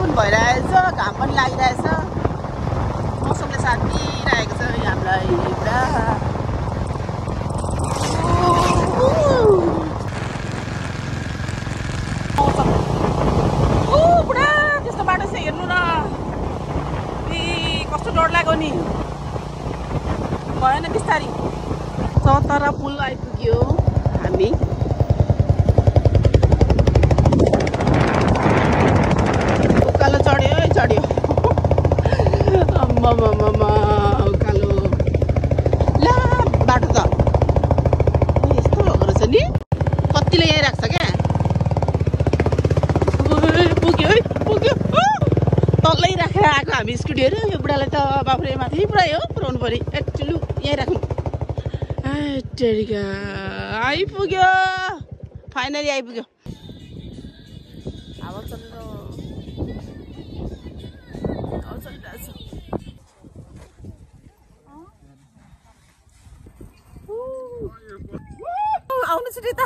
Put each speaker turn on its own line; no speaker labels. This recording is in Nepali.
पनि भइरहेछ, घाम पनि लागिरहेछ, मौसमले साथ दिइरहेको छ हामीलाई पुरा। पुरा त्यस्तो बाटो चाहिँ हेर्नु न, कस्तो डर लाग्यो नि। भएन बिस्तारी। चौतारा पुल आइपुग्यो हामी। उकालो चढ्यो चढ्यो, अम्मा उकालो ला बाटो त यस्तो भएको रहेछ नि, कतिले यहीँ राख्छ क्या। पुग्यो है पुग्यो, तल्लै राखेर आएको हामी स्कुटीहरू। यो बुढालाई त बाफ्रे माथि पुऱ्याइ हो, पुऱ्याउनु पऱ्यो। एक्चुली यहीँ राखौँ। टेरिका आइपुग्यो, फाइनली आइपुग्यो। हावा चलिरहेछ। आउनु छिटो त।